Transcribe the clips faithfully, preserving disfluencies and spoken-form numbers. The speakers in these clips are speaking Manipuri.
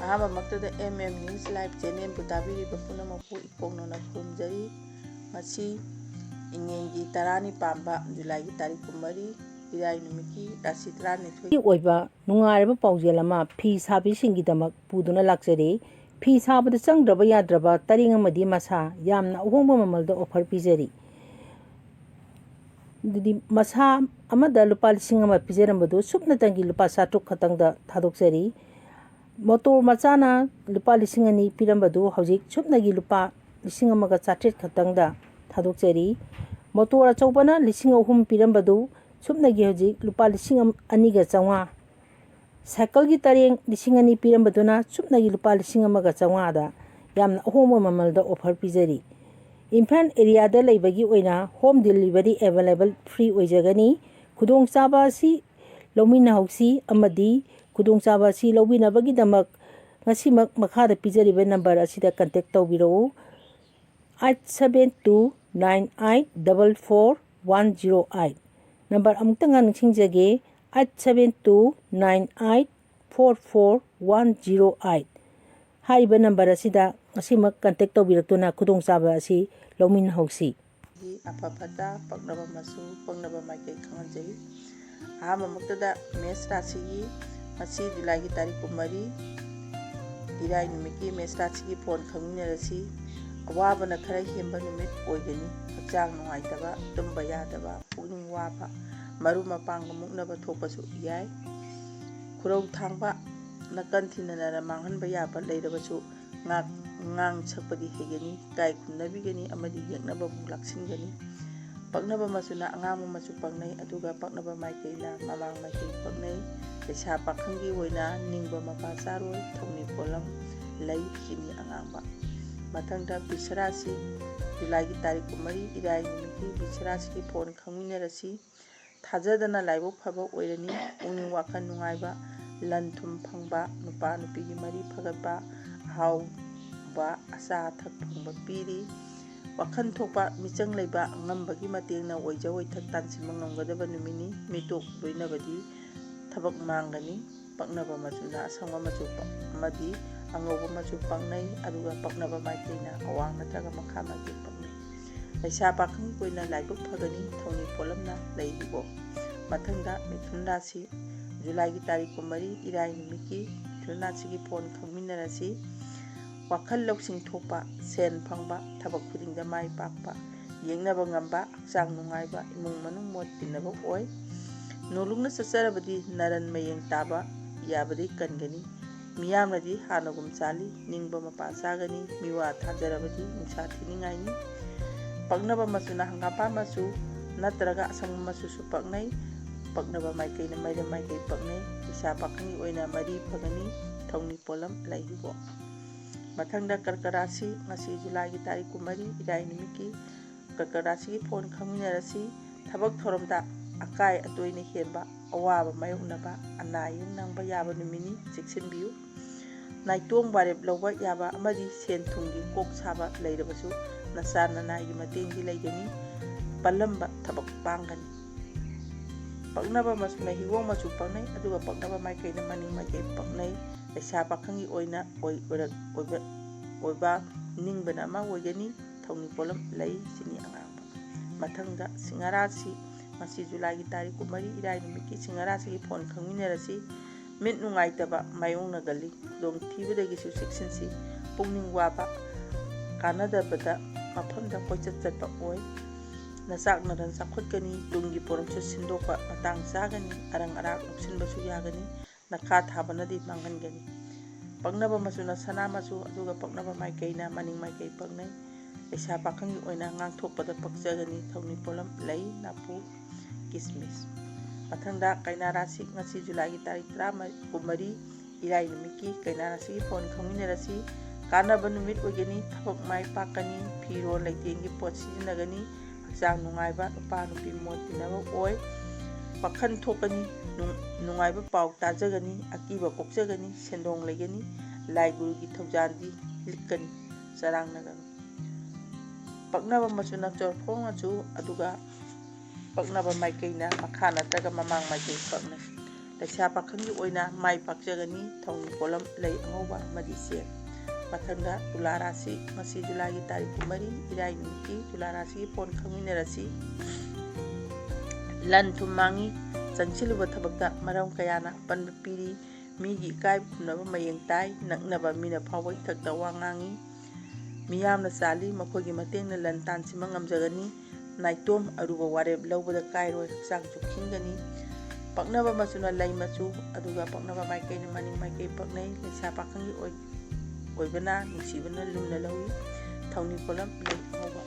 ꯑꯍꯥꯟꯕꯃꯛꯇꯗ M M News Live Channelꯕꯨ ꯇꯥꯕꯤꯔꯤꯕ ꯄꯨꯝꯅꯃꯛꯄꯨ ꯏꯀꯣꯛꯅꯅ ꯈꯨꯔꯨꯝꯖꯔꯤ꯫ ꯉꯁꯤ ꯏꯉꯦꯟꯒꯤ ꯇꯔꯥꯅꯤ ꯄꯥꯟꯕ ꯖꯨꯂꯥꯏꯒꯤ ꯇꯥꯔꯤꯛ ꯀꯨꯟꯃꯔꯤ, ꯏꯔꯥꯏ ꯅꯨꯃꯤꯠꯀꯤ ꯔꯥꯁꯤ ꯇꯔꯥꯅꯤꯊꯣꯏ ꯑꯣꯏꯕ ꯅꯨꯡꯉꯥꯏꯔꯕ ꯄꯥꯎꯖꯦꯜ ꯑꯃ ꯐꯤ ꯁꯥꯕꯤꯁꯤꯡꯒꯤꯗꯃꯛ ꯄꯨꯗꯨꯅ ꯂꯥꯛꯆꯔꯤ꯫ ꯐꯤ ꯁꯥꯕꯗ ꯆꯪꯗ꯭ꯔꯕ ꯌꯥꯗ꯭ꯔꯕ ꯇꯔꯦꯡ ꯑꯃꯗꯤ ꯃꯁꯥ ꯌꯥꯝꯅ ꯑꯍꯣꯡꯕ ꯃꯃꯜꯗ offer ꯄꯤꯖꯔꯤ꯫ ꯑꯗꯨꯗꯤ ꯃꯁꯥ ꯑꯃꯗ ꯂꯨꯄꯥ ꯂꯤꯁꯤꯡ ꯑꯃ ꯄꯤꯖꯔꯝꯕꯗꯨ ꯁꯨꯞꯅꯇꯪꯒꯤ ꯂꯨꯄꯥ ꯆꯥꯇ꯭ꯔꯨꯛ ꯈꯛꯇꯪꯗ ꯊꯥꯗꯣꯛꯆꯔꯤ꯫ ꯃꯣꯇꯣꯔ ꯃꯆꯥꯅ ꯂꯨꯄꯥ ꯂꯤꯁꯤꯡ ꯑꯅꯤ ꯄꯤꯔꯝꯕꯗꯨ ꯍꯧꯖꯤꯛ ꯁꯨꯞꯅꯒꯤ ꯂꯨꯄꯥ ꯂꯤꯁꯤꯡ ꯑꯃꯒ ꯆꯥꯇ꯭ꯔꯦꯠ ꯈꯛꯇꯪꯗ ꯊꯥꯗꯣꯛꯆꯔꯤ꯫ ꯃꯣꯇꯣꯔ ꯑꯆꯧꯕꯅ ꯂꯤꯁꯤꯡ ꯑꯍꯨꯝ ꯄꯤꯔꯝꯕꯗꯨ ꯁꯨꯞꯅꯒꯤ ꯍꯧꯖꯤꯛ ꯂꯨꯄꯥ ꯂꯤꯁꯤꯡ ꯑꯅꯤꯒ ꯆꯥꯝꯃꯉꯥ꯫ ꯁꯥꯏꯀꯜꯒꯤ ꯇꯔꯦꯡ ꯂꯤꯁꯤꯡ ꯑꯅꯤ ꯄꯤꯔꯝꯕꯗꯨꯅ ꯁꯨꯞꯅꯒꯤ ꯂꯨꯄꯥ ꯂꯤꯁꯤꯡ ꯑꯃꯒ ꯆꯥꯝꯃꯉꯥꯗ ꯌꯥꯝꯅ ꯑꯍꯣꯡꯕ ꯃꯃꯜꯗ offer ꯄꯤꯖꯔꯤ꯫ ꯏꯝꯐꯥꯜ areaꯗ ꯂꯩꯕꯒꯤ ꯑꯣꯏꯅ home delivery available, free ꯑꯣꯏꯖꯒꯅꯤ꯫ ꯈꯨꯗꯣꯡꯆꯥꯕ ꯑꯁꯤ ꯂꯧꯃꯤꯟꯅꯍꯧꯁꯤ ꯑꯃꯗꯤ ꯈꯨꯗꯣꯡꯆꯥꯕ ꯑꯁꯤ ꯂꯧꯕꯤꯅꯕꯒꯤꯗꯃꯛ ꯉꯁꯤꯃꯛ ꯃꯈꯥꯗ ꯄꯤꯖꯔꯤꯕ number ꯑꯁꯤꯗ contact ꯇꯧꯕꯤꯔꯛꯎ, eight seven two nine eight double four one zero eight꯫ Number ꯑꯃꯨꯛꯇꯪꯒ ꯅꯤꯡꯁꯤꯡꯖꯒꯦ, eight seven two nine eight four four one zero eight꯫ ꯍꯥꯏꯔꯤꯕ number ꯑꯁꯤꯗ ꯉꯁꯤꯃꯛ contact ꯇꯧꯕꯤꯔꯛꯇꯨꯅ ꯈꯨꯗꯣꯡꯆꯥꯕ ꯑꯁꯤ ꯂꯧꯃꯤꯟꯅꯍꯧꯁꯤ꯫ ꯑꯐ ꯐꯠꯇ, ꯄꯛꯅꯕ ꯃꯆꯨ, ꯄꯛꯅꯕ ꯃꯥꯏꯀꯩ ꯈꯪꯍꯟꯖꯔꯤ꯫ ꯑꯍꯥꯟꯕꯃꯛꯇꯗ ꯃꯦꯁ ꯔꯥꯁꯤꯒꯤ ꯉꯁꯤ ꯖꯨꯂꯥꯏꯒꯤ ꯇꯥꯔꯤꯛ ꯀꯨꯟꯃꯔꯤ, ꯏꯔꯥꯏ ꯅꯨꯃꯤꯠꯀꯤ ꯃꯦꯁ ꯔꯥꯁꯤꯒꯤ ꯐꯣꯟ ꯈꯪꯃꯤꯟꯅꯔꯁꯤ꯫ ꯑꯋꯥꯕꯅ ꯈꯔ ꯍꯦꯟꯕ ꯅꯨꯃꯤꯠ ꯑꯣꯏꯒꯅꯤ꯫ ꯍꯛꯆꯥꯡ ꯅꯨꯡꯉꯥꯏꯇꯕ, ꯇꯨꯝꯕ ꯌꯥꯗꯕ, ꯄꯨꯛꯅꯤꯡ ꯋꯥꯕ, ꯃꯔꯨꯞ ꯃꯄꯥꯡꯒ ꯃꯨꯛꯅꯕ ꯊꯣꯛꯄꯁꯨ ꯌꯥꯏ꯫ ꯈꯨꯔꯧ ꯊꯥꯡꯕ, ꯅꯀꯟ ꯊꯤꯅꯅ ꯃꯥꯡꯍꯟꯕ ꯌꯥꯕ ꯂꯩꯔꯕꯁꯨ ꯉꯥꯛ-, ꯉꯥꯡ ꯁꯛꯄꯗꯤ ꯍꯩꯒꯅꯤ, ꯏꯀꯥꯏ ꯈꯨꯝꯅꯕꯤꯒꯅꯤ ꯑꯃꯗꯤ ꯌꯦꯛꯅꯕꯕꯨ ꯂꯥꯛꯁꯤꯟꯒꯅꯤ꯫ ꯄꯛꯅꯕ ꯃꯆꯨꯅ ꯑꯉꯥꯡꯕ ꯃꯆꯨ ꯄꯛꯅꯩ, ꯑꯗꯨꯒ ꯄꯛꯅꯕ ꯃꯥꯏꯀꯩꯅ ꯃꯃꯥꯡ ꯃꯥꯏꯀꯩ ꯄꯛꯅꯩ꯫ ꯂꯩꯁꯥ ꯄꯥꯈꯪꯒꯤ ꯑꯣꯏꯅ ꯅꯤꯡꯕ ꯃꯄꯥ ꯆꯥꯔꯣꯏ, ꯊꯧꯅꯤ ꯄꯣꯠꯂꯝ ꯂꯩ, ꯀꯤꯗꯅꯤ ꯑꯉꯥꯡꯕ꯫ ꯃꯊꯪꯗ ꯕꯤꯁꯔꯥꯁꯤ, ꯖꯨꯂꯥꯏꯒꯤ ꯇꯥꯔꯤꯛ ꯀꯨꯟꯃꯔꯤ, ꯏꯔꯥꯏ ꯅꯨꯃꯤꯠꯀꯤ ꯕꯤꯁꯔꯥꯁꯤꯒꯤ ꯐꯣꯟ ꯈꯪꯃꯤꯟꯅꯔꯁꯤ꯫ ꯊꯥꯖꯗꯅ ꯂꯥꯏꯕꯛ ꯐꯕ ꯑꯣꯏꯔꯅꯤ꯫ ꯄꯨꯛꯅꯤꯡ ꯋꯥꯈꯜ ꯅꯨꯡꯉꯥꯏꯕ, ꯂꯟ ꯊꯨꯝ ꯐꯪꯕ, ꯅꯨꯄꯥ ꯅꯨꯄꯤꯒꯤ ꯃꯔꯤ ꯐꯒꯠꯄ, ꯑꯍꯥꯎꯕ ꯑꯆꯥ ꯑꯊꯛ ꯐꯪꯕ ꯄꯤꯔꯤ꯫ ꯋꯥꯈꯜ ꯊꯣꯛꯄ, ꯃꯤꯆꯪ ꯂꯩꯕ, ꯑꯉꯝꯕꯒꯤ ꯃꯇꯦꯡꯅ ꯑꯣꯏꯖ ꯑꯣꯏꯊꯛ ꯇꯥꯟꯁꯤꯟꯕ ꯉꯝꯒꯗꯕ ꯅꯨꯃꯤꯠꯅꯤ꯫ ꯃꯤꯇꯣꯞ ꯂꯣꯏꯅꯕꯗꯤ ꯊꯕꯛ ꯃꯥꯡꯒꯅꯤ꯫ ꯄꯛꯅꯕ ꯃꯆꯨꯅ ꯑꯁꯪꯕ ꯃꯆꯨ ꯄ-, ꯑꯃꯗꯤ ꯑꯉꯧꯕ ꯃꯆꯨ ꯄꯛꯅꯩ, ꯑꯗꯨꯒ ꯄꯛꯅꯕ ꯃꯥꯏꯀꯩꯅ ꯑꯋꯥꯡ ꯅꯠꯇ꯭ꯔꯒ ꯃꯈꯥ ꯃꯥꯏꯀꯩ ꯄꯛꯅꯩ꯫ ꯂꯩꯁꯥ ꯄꯥꯈꯪꯒꯤ ꯑꯣꯏꯅ ꯂꯥꯏꯕꯛ ꯐꯒꯅꯤ, ꯊꯧꯅꯤ ꯄꯣꯠꯂꯝꯅ ꯂꯩ ꯍꯤꯒꯣꯛ꯫ ꯃꯊꯪꯗ ꯃꯤꯊꯨꯟ ꯔꯥꯁꯤ, ꯖꯨꯂꯥꯏꯒꯤ ꯇꯥꯔꯤꯛ ꯀꯨꯟꯃꯔꯤ, ꯏꯔꯥꯏ ꯅꯨꯃꯤꯠꯀꯤ ꯃꯤꯊꯨꯟ ꯔꯥꯁꯤꯒꯤ ꯐꯣꯟ ꯈꯪꯃꯤꯟꯅꯔꯁꯤ꯫ ꯋꯥꯈꯜ ꯂꯧꯁꯤꯡ ꯊꯣꯛꯄ, ꯁꯦꯟ ꯐꯪꯕ, ꯊꯕꯛ ꯈꯨꯗꯤꯡꯗ ꯃꯥꯏ ꯄꯥꯛꯄ, ꯌꯦꯡꯅꯕ ꯉꯝꯕ, ꯍꯛꯆꯥꯡ ꯅꯨꯡꯉꯥꯏꯕ, ꯏꯃꯨꯡ ꯃꯅꯨꯡ ꯃꯣꯠ ꯇꯤꯟꯅꯕ ꯑꯣꯏ꯫ ꯅꯣꯂꯨꯛꯅ ꯆꯠꯆꯔꯕꯗꯤ ꯅꯔꯟ ꯃꯌꯦꯡ ꯇꯥꯕ ꯌꯥꯕꯗꯤ ꯀꯟꯒꯅꯤ꯫ ꯃꯤꯌꯥꯝꯅꯗꯤ ꯍꯥꯟꯅꯒꯨꯝ ꯆꯥꯜꯂꯤ, ꯅꯤꯡꯕ ꯃꯄꯥ ꯆꯥꯒꯅꯤ, ꯃꯤꯋꯥ ꯊꯥꯖꯔꯕꯗꯤ ꯅꯨꯡꯁꯥ ꯊꯤꯅꯤꯡꯉꯥꯏꯅꯤ꯫ ꯄꯛꯅꯕ ꯃꯆꯨꯅ ꯍꯪꯒꯥꯝꯄꯥꯟ ꯃꯆꯨ ꯅꯠꯇ꯭ꯔꯒ ꯑꯁꯪꯕ ꯃꯆꯨꯁꯨ ꯄꯛꯅꯩ꯫ ꯄꯛꯅꯕ ꯃꯥꯏꯀꯩꯅ ꯃꯩꯔꯝ ꯃꯥꯏꯀꯩ ꯄꯛꯅꯩ꯫ ꯂꯩꯁꯥ ꯄꯥꯈꯪꯒꯤ ꯑꯣꯏꯅ ꯃꯔꯤ ꯐꯒꯅꯤ, ꯊꯧꯅꯤ ꯄꯣꯠꯂꯝ ꯂꯩ ꯍꯤꯒꯣꯛ꯫ ꯃꯊꯪꯗ ꯀꯔꯀ ꯔꯥꯁꯤ, ꯉꯁꯤ ꯖꯨꯂꯥꯏꯒꯤ ꯇꯥꯔꯤꯛ ꯀꯨꯟꯃꯔꯤ, ꯏꯔꯥꯏ ꯅꯨꯃꯤꯠꯀꯤ ꯀꯔꯀ ꯔꯥꯁꯤꯒꯤ ꯐꯣꯟ ꯈꯪꯃꯤꯟꯅꯔꯁꯤ꯫ ꯊꯕꯛ ꯊꯧꯔꯝꯗ ꯑꯀꯥꯏ ꯑꯇꯣꯏꯅ ꯍꯦꯟꯕ, ꯑꯋꯥꯕ ꯃꯥꯌꯣꯛꯅꯕ, ꯑꯅꯥ ꯑꯌꯦꯛ ꯅꯪꯕ ꯌꯥꯕ ꯅꯨꯃꯤꯠꯅꯤ, ꯆꯦꯛꯁꯤꯟꯕꯤꯌꯨ꯫ ꯅꯥꯏꯇꯣꯝ ꯋꯥꯔꯦꯞ ꯂꯧꯕ ꯌꯥꯕ ꯑꯃꯗꯤ ꯁꯦꯟ ꯊꯨꯝꯒꯤ ꯀꯣꯛ ꯁꯥꯕ ꯂꯩꯔꯕꯁꯨ ꯅꯆꯥ ꯅꯅꯥꯏꯒꯤ ꯃꯇꯦꯡꯗꯤ ꯂꯩꯒꯅꯤ꯫ ꯄꯜꯂꯝꯕ ꯊꯕꯛ ꯄꯥꯡꯒꯅꯤ꯫ ꯄꯛꯅꯕ ꯃꯆꯨꯅ ꯍꯤꯒꯣꯛ ꯃꯆꯨ ꯄꯛꯅꯩ, ꯑꯗꯨꯒ ꯄꯛꯅꯕ ꯃꯥꯏꯀꯩꯅ ꯃꯅꯤꯡ ꯃꯥꯏꯀꯩ ꯄꯛꯅꯩ꯫ ꯂꯩꯁꯥ ꯄꯥꯈꯪꯒꯤ ꯑꯣꯏꯅ ꯑꯣꯏ-, ꯑꯣꯏꯔꯛ-, ꯑꯣꯏꯕ, ꯑꯣꯏꯕ ꯅꯤꯡꯕꯅ ꯑꯃ ꯑꯣꯏꯒꯅꯤ꯫ ꯊꯧꯅꯤ ꯄꯣꯠꯂꯝ ꯂꯩ, ꯆꯤꯅꯤ ꯑꯉꯥꯡꯕ꯫ ꯃꯊꯪꯗ ꯁꯤꯡꯍ ꯔꯥꯁꯤ, ꯉꯁꯤ ꯖꯨꯂꯥꯏꯒꯤ ꯇꯥꯔꯤꯛ ꯀꯨꯟꯃꯔꯤ, ꯏꯔꯥꯏ ꯅꯨꯃꯤꯠꯀꯤ ꯁꯤꯡꯍ ꯔꯥꯁꯤꯒꯤ ꯐꯣꯟ ꯈꯪꯃꯤꯟꯅꯔꯁꯤ꯫ ꯃꯤꯠ ꯅꯨꯡꯉꯥꯏꯇꯕ ꯃꯥꯌꯣꯛꯅꯒꯜꯂꯤ꯫ ꯈꯨꯗꯣꯡꯊꯤꯕꯗꯒꯤꯁꯨ ꯆꯦꯛꯁꯤꯟꯁꯤ꯫ ꯄꯨꯛꯅꯤꯡ ꯋꯥꯕ, ꯀꯥꯟꯅꯗꯕꯗ ꯃꯐꯝꯗ ꯀꯣꯏꯆꯠ ꯆꯠꯄ ꯑꯣꯏ꯫ ꯅꯆꯥꯛ ꯅꯔꯟ ꯆꯥꯎꯈꯠꯀꯅꯤ꯫ ꯇꯨꯡꯒꯤ ꯄꯣꯔꯝꯁꯨ ꯁꯤꯟꯗꯣꯛꯄ ꯃꯇꯥꯡ ꯆꯥꯒꯅꯤ꯫ ꯑꯔꯪ ꯑꯔꯥꯛ ꯂꯧꯁꯤꯟꯕꯁꯨ ꯌꯥꯒꯅꯤ꯫ ꯅꯈꯥ ꯊꯥꯕꯅꯗꯤ ꯃꯥꯡꯍꯟꯒꯅꯤ꯫ ꯄꯛꯅꯕ ꯃꯆꯨꯅ ꯁꯅꯥ ꯃꯆꯨ, ꯑꯗꯨꯒ ꯄꯛꯅꯕ ꯃꯥꯏꯀꯩꯅ ꯃꯅꯤꯡ ꯃꯥꯏꯀꯩ ꯄꯛꯅꯩ꯫ ꯂꯩꯁꯥ ꯄꯥꯈꯪꯒꯤ ꯑꯣꯏꯅ ꯉꯥꯡꯊꯣꯛꯄꯗ ꯄꯛꯆꯒꯅꯤ꯫ ꯊꯧꯅꯤ ꯄꯣꯠꯂꯝ ꯂꯩ, ꯅꯥꯄꯨ, ꯀꯤꯁꯃꯤꯁ꯫ ꯃꯊꯪꯗ ꯀꯩꯅꯥ ꯔꯥꯁꯤ, ꯉꯁꯤ ꯖꯨꯂꯥꯏꯒꯤ ꯇꯥꯔꯤꯛ ꯇꯔꯥꯃꯔꯤ, ꯀꯨꯟꯃꯔꯤ, ꯏꯔꯥꯏ ꯅꯨꯃꯤꯠꯀꯤ ꯀꯩꯅꯥ ꯔꯥꯁꯤꯒꯤ ꯐꯣꯟ ꯈꯪꯃꯤꯟꯅꯔꯁꯤ꯫ ꯀꯥꯟꯅꯕ ꯅꯨꯃꯤꯠ ꯑꯣꯏꯒꯅꯤ꯫ ꯊꯕꯛ ꯃꯥꯏ ꯄꯥꯛꯀꯅꯤ꯫ ꯐꯤꯔꯣꯜ ꯂꯩꯇꯦꯡꯒꯤ ꯄꯣꯠ ꯁꯤꯖꯤꯟꯅꯒꯅꯤ꯫ ꯍꯛꯆꯥꯡ ꯅꯨꯡꯉꯥꯏꯕ, ꯅꯨꯄꯥ ꯅꯨꯄꯤ ꯃꯣꯠ ꯇꯤꯟꯅꯕ ꯑꯣꯏ꯫ ꯋꯥꯈꯜ ꯊꯣꯛꯀꯅꯤ꯫ ꯅꯨꯡ-, ꯅꯨꯡꯉꯥꯏꯕ ꯄꯥꯎ ꯇꯥꯖꯒꯅꯤ꯫ ꯑꯀꯤꯕ ꯀꯣꯛꯆꯒꯅꯤ꯫ ꯁꯦꯟꯗꯣꯡ ꯂꯩꯒꯅꯤ꯫ ꯂꯥꯏ ꯒꯨꯔꯨꯒꯤ ꯊꯧꯖꯥꯜꯗꯤ ꯂꯤꯛꯀꯅꯤ꯫ ꯆꯔꯥꯡꯅꯒꯅꯨ꯫ ꯄꯛꯅꯕ ꯃꯆꯨꯅ ꯆꯣꯔꯐꯣꯡ ꯃꯆꯨ, ꯑꯗꯨꯒ ꯄꯛꯅꯕ ꯃꯥꯏꯀꯩꯅ ꯃꯈꯥ ꯅꯠꯇ꯭ꯔꯒ ꯃꯃꯥꯡ ꯃꯥꯏꯀꯩ ꯄꯛꯅꯩ꯫ ꯂꯩꯁꯥ ꯄꯥꯈꯪꯒꯤ ꯑꯣꯏꯅ ꯃꯥꯏ ꯄꯥꯛꯆꯒꯅꯤ꯫ ꯊꯧꯅꯤ ꯄꯣꯠꯂꯝ ꯂꯩ ꯑꯉꯧꯕ ꯑꯃꯗꯤ ꯆꯦꯡ꯫ ꯃꯊꯪꯗ ꯇꯨꯂꯥ ꯔꯥꯁꯤ, ꯉꯁꯤ ꯖꯨꯂꯥꯏꯒꯤ ꯇꯥꯔꯤꯛ ꯀꯨꯟꯃꯔꯤ, ꯏꯔꯥꯏ ꯅꯨꯃꯤꯠꯀꯤ ꯇꯨꯂꯥ ꯔꯥꯁꯤꯒꯤ ꯐꯣꯟ ꯈꯪꯃꯤꯟꯅꯔꯁꯤ꯫ ꯂꯟ ꯊꯨꯝ ꯃꯥꯡꯉꯤ꯫ ꯆꯪꯁꯤꯜꯂꯨꯕ ꯊꯕꯛꯇ ꯃꯔꯝ ꯀꯌꯥꯅ ꯑꯄꯟꯕ ꯄꯤꯔꯤ꯫ ꯃꯤꯒꯤ ꯏꯀꯥꯏꯕ ꯈꯨꯝꯅꯕ ꯃꯌꯦꯡ ꯇꯥꯏ꯫ ꯅꯛꯅꯕ ꯃꯤꯅ ꯐꯥꯎꯕ ꯏꯊꯛꯇ ꯋꯥ ꯉꯥꯡꯉꯤ꯫ ꯃꯤꯌꯥꯝꯅ ꯆꯥꯜꯂꯤ꯫ ꯃꯈꯣꯏꯒꯤ ꯃꯇꯦꯡꯅ ꯂꯟ ꯇꯥꯟ ꯁꯤꯟꯕ ꯉꯝꯖꯒꯅꯤ꯫ ꯅꯥꯏꯇꯣꯝ ꯑꯔꯨꯕ ꯋꯥꯔꯦꯞ ꯂꯧꯕꯗ ꯀꯥꯏꯔꯣꯏ꯫ ꯍꯛꯆꯥꯡꯁꯨ ꯈꯤꯡꯒꯅꯤ꯫ ꯄꯛꯅꯕ ꯃꯆꯨꯅ ꯂꯩ ꯃꯆꯨ, ꯑꯗꯨꯒ ꯄꯛꯅꯕ ꯃꯥꯏꯀꯩꯅ ꯃꯅꯤꯡ ꯃꯥꯏꯀꯩ ꯄꯛꯅꯩ꯫ ꯂꯩꯁꯥ ꯄꯥꯈꯪꯒꯤ ꯑꯣꯏ-, ꯑꯣꯏꯕꯅ ꯅꯨꯡꯁꯤꯕꯅ ꯂꯨꯝꯅ ꯂꯧꯏ꯫ ꯊꯧꯅꯤ ꯄꯣꯠꯂꯝ ꯂꯩ ꯑꯉꯧꯕ꯫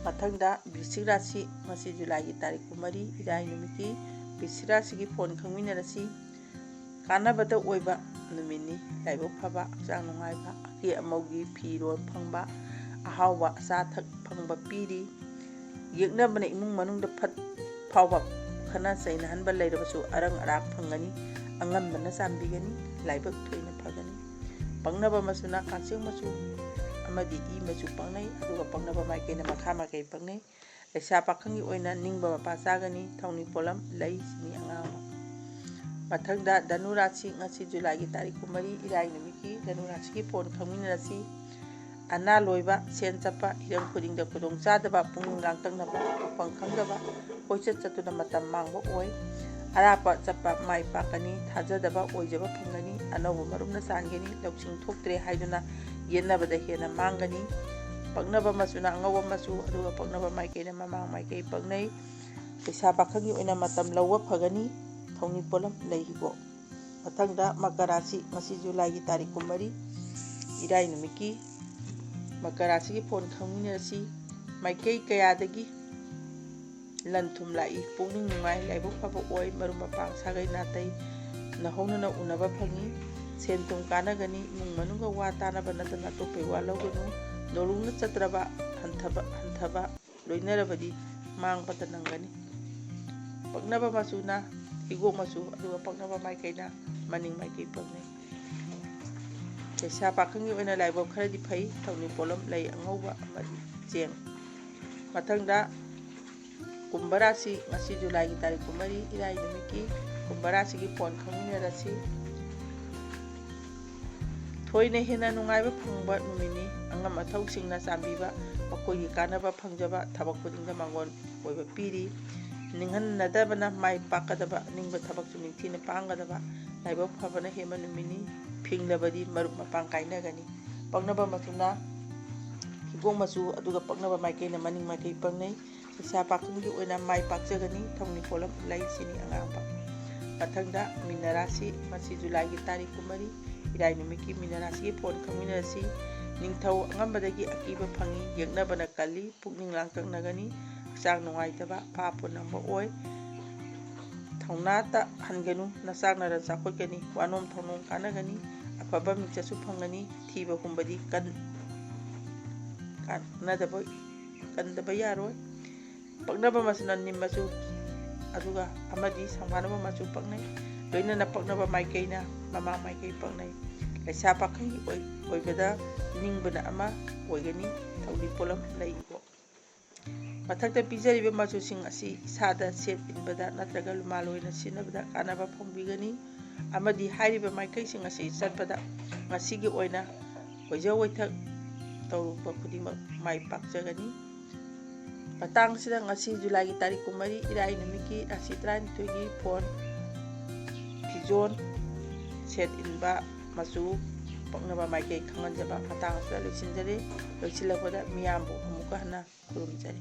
ꯃꯊꯪꯗ ꯕꯤꯁꯤꯛ ꯔꯥꯁꯤ, ꯉꯁꯤ ꯖꯨꯂꯥꯏꯒꯤ ꯇꯥꯔꯤꯛ ꯀꯨꯟꯃꯔꯤ, ꯏꯔꯥꯏ ꯅꯨꯃꯤꯠꯀꯤ ꯕꯤꯁꯤꯛ ꯔꯥꯁꯤꯒꯤ ꯐꯣꯟ ꯈꯪꯃꯤꯟꯅꯔꯁꯤ꯫ ꯀꯥꯟꯅꯕꯇ ꯑꯣꯏꯕ ꯅꯨꯃꯤꯠꯅꯤ꯫ ꯂꯥꯏꯕꯛ ꯐꯕ, ꯍꯛꯆꯥꯡ ꯅꯨꯡꯉꯥꯏꯕ, ꯑꯀꯦ ꯑꯃꯧꯒꯤ ꯐꯤꯔꯣꯜ ꯐꯪꯕ, ꯑꯍꯥꯎꯕ ꯑꯆꯥ ꯑꯊꯛ ꯐꯪꯕ ꯄꯤꯔꯤ꯫ ꯌꯦꯛꯅꯕꯅ ꯏꯃꯨꯡ ꯃꯅꯨꯡꯗ ꯐꯠ ꯐꯥꯎꯕ ꯈꯠꯅ ꯆꯩꯅꯍꯟꯕ ꯂꯩꯔꯕꯁꯨ ꯑꯔꯪ ꯑꯔꯥꯛ ꯐꯪꯒꯅꯤ꯫ ꯑꯉꯝꯕꯅ ꯆꯥꯟꯕꯤꯒꯅꯤ꯫ ꯂꯥꯏꯕꯛ ꯊꯣꯏꯅ ꯐꯒꯅꯤ꯫ ꯄꯛꯅꯕ ꯃꯆꯨꯅ ꯀꯥꯡꯆꯦꯡ ꯃꯆꯨ ꯑꯃꯗꯤ ꯏ ꯃꯆꯨ ꯄꯛꯅꯩ, ꯑꯗꯨꯒ ꯄꯛꯅꯕ ꯃꯥꯏꯀꯩꯅ ꯃꯈꯥ ꯃꯥꯏꯀꯩ ꯄꯛꯅꯩ꯫ ꯂꯩꯁꯥ ꯄꯥꯈꯪꯒꯤ ꯑꯣꯏꯅ ꯅꯤꯡꯕ ꯃꯄꯥ ꯆꯥꯒꯅꯤ꯫ ꯊꯧꯅꯤ ꯄꯣꯠꯂꯝ ꯂꯩ, ꯆꯤꯅꯤ ꯑꯉꯥꯡꯕ꯫ ꯃꯊꯪꯗ ꯙꯅꯨ ꯔꯥꯁꯤ, ꯉꯁꯤ ꯖꯨꯂꯥꯏꯒꯤ ꯇꯥꯔꯤꯛ ꯀꯨꯟꯃꯔꯤ, ꯏꯔꯥꯏ ꯅꯨꯃꯤꯠꯀꯤ ꯙꯅꯨ ꯔꯥꯁꯤꯒꯤ ꯐꯣꯟ ꯈꯪꯃꯤꯟꯅꯔꯁꯤ꯫ ꯑꯅꯥ ꯂꯣꯏꯕ, ꯁꯦꯟ ꯆꯠꯄ, ꯍꯤꯔꯝ ꯈꯨꯗꯤꯡꯗ ꯈꯨꯗꯣꯡꯆꯥꯗꯕ, ꯄꯨꯛꯅꯤꯡ ꯂꯥꯡꯇꯛꯅꯕ, ꯃꯐꯝ ꯈꯪꯗꯕ, ꯀꯣꯏꯆꯠ ꯆꯠꯇꯨꯅ ꯃꯇꯝ ꯃꯥꯡꯕ ꯑꯣꯏ꯫ ꯑꯔꯥꯞꯄ ꯆꯠꯄ ꯃꯥꯏ ꯄꯥꯛꯀꯅꯤ꯫ ꯊꯥꯖꯗꯕ ꯑꯣꯏꯖꯕ ꯐꯪꯒꯅꯤ꯫ ꯑꯅꯧꯕ ꯃꯔꯨꯞꯅ ꯆꯥꯟꯒꯅꯤ꯫ ꯂꯧꯁꯤꯡ ꯊꯣꯛꯇ꯭ꯔꯦ ꯍꯥꯏꯗꯨꯅ ꯌꯦꯠꯅꯕꯗ ꯍꯦꯟꯅ ꯃꯥꯡꯒꯅꯤ꯫ ꯄꯛꯅꯕ ꯃꯆꯨꯅ ꯑꯉꯧꯕ ꯃꯆꯨ, ꯑꯗꯨꯒ ꯄꯛꯅꯕ ꯃꯥꯏꯀꯩꯅ ꯃꯃꯥꯡ ꯃꯥꯏꯀꯩ ꯄꯛꯅꯩ꯫ ꯂꯩꯁꯥ ꯄꯥꯈꯪꯒꯤ ꯑꯣꯏꯅ ꯃꯇꯝ ꯂꯧꯕ ꯐꯒꯅꯤ꯫ ꯊꯧꯅꯤ ꯄꯣꯠꯂꯝ ꯂꯩ ꯍꯤꯒꯣꯛ꯫ ꯃꯊꯪꯗ ꯃꯀꯔ ꯔꯥꯁꯤ, ꯉꯁꯤ ꯖꯨꯂꯥꯏꯒꯤ ꯇꯥꯔꯤꯛ ꯀꯨꯟꯃꯔꯤ, ꯏꯔꯥꯏ ꯅꯨꯃꯤꯠꯀꯤ ꯃꯀꯔ ꯔꯥꯁꯤꯒꯤ ꯐꯣꯟ ꯈꯪꯃꯤꯟꯅꯔꯁꯤ꯫ ꯃꯥꯏꯀꯩ ꯀꯌꯥꯗꯒꯤ ꯂꯟ ꯊꯨꯝ ꯂꯥꯛꯏ꯫ ꯄꯨꯛꯅꯤꯡ ꯅꯨꯡꯉꯥꯏ, ꯂꯥꯏꯕꯛ ꯐꯕ ꯑꯣꯏ꯫ ꯃꯔꯨꯞ ꯃꯄꯥꯡ, ꯁꯥꯒꯩ ꯅꯥꯇꯩ ꯅꯍꯧꯅꯅ ꯎꯅꯕ ꯐꯪꯏ꯫ ꯁꯦꯟ ꯊꯨꯝ ꯀꯥꯟꯅꯒꯅꯤ꯫ ꯏꯃꯨꯡ ꯃꯅꯨꯡꯒ ꯋꯥ ꯇꯥꯅꯕ ꯅꯠꯇꯅ ꯑꯇꯣꯞꯄꯒꯤ ꯋꯥ ꯂꯧꯒꯅꯨ꯫ ꯅꯣꯂꯨꯛꯅ ꯆꯠꯇ꯭ꯔꯕ ꯍꯟꯊꯕ, ꯍꯟꯊꯕ ꯂꯣꯏꯅꯔꯕꯗꯤ ꯃꯥꯡꯕꯇ ꯅꯪꯒꯅꯤ꯫ ꯄꯛꯅꯕ ꯃꯆꯨꯅ ꯍꯤꯒꯣꯛ ꯃꯆꯨ, ꯑꯗꯨꯒ ꯄꯛꯅꯕ ꯃꯥꯏꯀꯩꯅ ꯃꯅꯤꯡ ꯃꯥꯏꯀꯩ ꯄꯛꯅꯩ꯫ ꯂꯩꯁꯥ ꯄꯥꯈꯪꯒꯤ ꯑꯣꯏꯅ ꯂꯥꯏꯕꯛ ꯈꯔꯗꯤ ꯐꯩ꯫ ꯊꯧꯅꯤ ꯄꯣꯠꯂꯝ ꯂꯩ ꯑꯉꯧꯕ ꯑꯃꯗꯤ ꯆꯦꯡ꯫ ꯃꯊꯪꯗ ꯀꯨꯝꯚ ꯔꯥꯁꯤ, ꯉꯁꯤ ꯖꯨꯂꯥꯏꯒꯤ ꯇꯥꯔꯤꯛ ꯀꯨꯟꯃꯔꯤ, ꯏꯔꯥꯏ ꯅꯨꯃꯤꯠꯀꯤ ꯀꯨꯝꯚ ꯔꯥꯁꯤꯒꯤ ꯐꯣꯟ ꯈꯪꯃꯤꯟꯅꯔꯁꯤ꯫ ꯊꯣꯏꯅ ꯍꯦꯟꯅ ꯅꯨꯡꯉꯥꯏꯕ ꯐꯪꯕ ꯅꯨꯃꯤꯠꯅꯤ꯫ ꯑꯉꯝ ꯑꯊꯧꯁꯤꯡꯅ ꯆꯥꯟꯕꯤꯕ, ꯃꯈꯣꯏꯒꯤ ꯀꯥꯟꯅꯕ ꯐꯪꯖꯕ ꯊꯕꯛ ꯈꯨꯗꯤꯡꯗ ꯃꯥꯡꯒꯣꯟ ꯑꯣꯏꯕ ꯄꯤꯔꯤ꯫ ꯅꯤꯡꯍꯟꯅꯗꯕꯅ ꯃꯥꯏ ꯄꯥꯛꯀꯗꯕ, ꯑꯅꯤꯡꯕ ꯊꯕꯛꯁꯨ ꯅꯤꯡꯊꯤꯅ ꯄꯥꯡꯒꯗꯕ, ꯂꯥꯏꯕꯛ ꯐꯕꯅ ꯍꯦꯟꯕ ꯅꯨꯃꯤꯠꯅꯤ꯫ ꯐꯤꯡꯂꯕꯗꯤ ꯃꯔꯨꯞ ꯃꯄꯥꯡ ꯀꯥꯏꯅꯒꯅꯤ꯫ ꯄꯛꯅꯕ ꯃꯆꯨꯅ ꯍꯤꯒꯣꯛ ꯃꯆꯨ, ꯑꯗꯨꯒ ꯄꯛꯅꯕ ꯃꯥꯏꯀꯩꯅ ꯃꯅꯤꯡ ꯃꯥꯏꯀꯩ ꯄꯛꯅꯩ꯫ ꯂꯩꯁꯥ ꯄꯥꯈꯪꯒꯤ ꯑꯣꯏꯅ ꯃꯥꯏ ꯄꯥꯛꯆꯒꯅꯤ꯫ ꯊꯧꯅꯤ ꯄꯣꯠꯂꯝ ꯂꯩ ꯆꯤꯅꯤ ꯑꯉꯥꯡꯕ꯫ ꯃꯊꯪꯗ ꯃꯤꯅ ꯔꯥꯁꯤ, ꯃꯁꯤ ꯖꯨꯂꯥꯏꯒꯤ ꯇꯥꯔꯤꯛ ꯀꯨꯟꯃꯔꯤ, ꯏꯔꯥꯏ ꯅꯨꯃꯤꯠꯀꯤ ꯃꯤꯅ ꯔꯥꯁꯤꯒꯤ ꯐꯣꯟ ꯈꯪꯃꯤꯟꯅꯔꯁꯤ꯫ ꯅꯤꯡꯊꯧ ꯑꯉꯝꯕꯗꯒꯤ ꯑꯀꯤꯕ ꯐꯪꯏ꯫ ꯌꯦꯛꯅꯕꯅ ꯀꯜꯂꯤ꯫ ꯄꯨꯛꯅꯤꯡ ꯂꯥꯡꯇꯛꯅꯒꯅꯤ꯫ ꯍꯛꯆꯥꯡ ꯅꯨꯡꯉꯥꯏꯇꯕ, ꯄꯥꯞꯄꯨ ꯅꯪꯕ ꯑꯣꯏ꯫ ꯊꯧꯅꯥꯇ ꯍꯟꯒꯅꯨ꯫ ꯅꯆꯥꯛꯅꯔ ꯆꯥꯎꯈꯠꯀꯅꯤ꯫ ꯋꯥꯅꯣꯝ ꯊꯧꯅꯣꯝ ꯀꯥꯟꯅꯒꯅꯤ꯫ ꯑꯐꯕ ꯃꯤꯡꯆꯠꯁꯨ ꯐꯪꯒꯅꯤ꯫ ꯊꯤꯕ ꯍꯨꯝꯕꯗꯤ ꯀꯟ-, ꯀꯥꯟꯅꯗꯕ, ꯀꯟꯗꯕ ꯌꯥꯔꯣꯏ꯫ ꯄꯛꯅꯕ ꯃꯆꯨꯅ ꯅꯤꯝ ꯃꯆꯨ, ꯑꯗꯨꯒ ꯑꯃꯗꯤ ꯁꯪꯐꯥꯅꯕ ꯃꯆꯨ ꯄꯛꯅꯩ꯫ ꯂꯣꯏꯅꯅ ꯄꯛꯅꯕ ꯃꯥꯏꯀꯩꯅ ꯃꯃꯥꯡ ꯃꯥꯏꯀꯩ ꯄꯛꯅꯩ꯫ ꯂꯩꯁꯥ ꯄꯥꯈꯪꯒꯤ ꯑꯣꯏ-, ꯑꯣꯏꯕꯗ ꯅꯤꯡꯕꯅ ꯑꯃ ꯑꯣꯏꯒꯅꯤ꯫ ꯊꯧꯔꯤ ꯄꯣꯠꯂꯝ ꯂꯩ ꯏꯕꯣꯛ꯫ ꯃꯊꯛꯇ ꯄꯤꯖꯔꯤꯕ ꯃꯆꯨꯁꯤꯡ ꯑꯁꯤ ꯏꯁꯥꯗ ꯁꯦꯠ ꯏꯟꯕꯗ ꯅꯠꯇ꯭ꯔꯒ ꯂꯨꯃꯥꯜ ꯑꯣꯏꯅ ꯁꯤꯖꯤꯟꯅꯕꯗ ꯀꯥꯟꯅꯕ ꯐꯪꯕꯤꯒꯅꯤ꯫ ꯑꯃꯗꯤ ꯍꯥꯏꯔꯤꯕ ꯃꯥꯏꯀꯩꯁꯤꯡ ꯑꯁꯤ ꯆꯠꯄꯗ ꯉꯁꯤꯒꯤ ꯑꯣꯏꯅ ꯀꯣꯏꯖ ꯋꯥꯏꯊꯛ ꯇꯧꯔꯨꯕ ꯈꯨꯗꯤꯡꯃꯛ ꯃꯥꯏ ꯄꯥꯛꯆꯒꯅꯤ꯫ ꯃꯇꯥꯡꯁꯤꯗ ꯉꯁꯤ ꯖꯨꯂꯥꯏꯒꯤ ꯇꯥꯔꯤꯛ ꯀꯨꯟꯃꯔꯤ, ꯏꯔꯥꯏ ꯅꯨꯃꯤꯠꯀꯤ ꯔꯥꯁꯤ ꯇꯔꯥꯅꯤꯊꯣꯏꯒꯤ ꯐꯣꯟ ꯐꯤꯖꯣꯟ ꯁꯦꯠ ꯏꯟꯕ ꯃꯆꯨ ꯄꯛꯅꯕ ꯃꯥꯏꯀꯩ ꯈꯪꯍꯟꯖꯕ ꯃꯇꯥꯡ ꯑꯁꯤꯗ ꯂꯣꯏꯁꯤꯟꯖꯔꯦ꯫ ꯂꯣꯏꯁꯤꯜꯂꯛꯄꯗ ꯃꯤꯌꯥꯝꯕꯨ ꯑꯃꯨꯛꯀ ꯍꯟꯅ ꯈꯨꯔꯨꯝꯖꯔꯤ꯫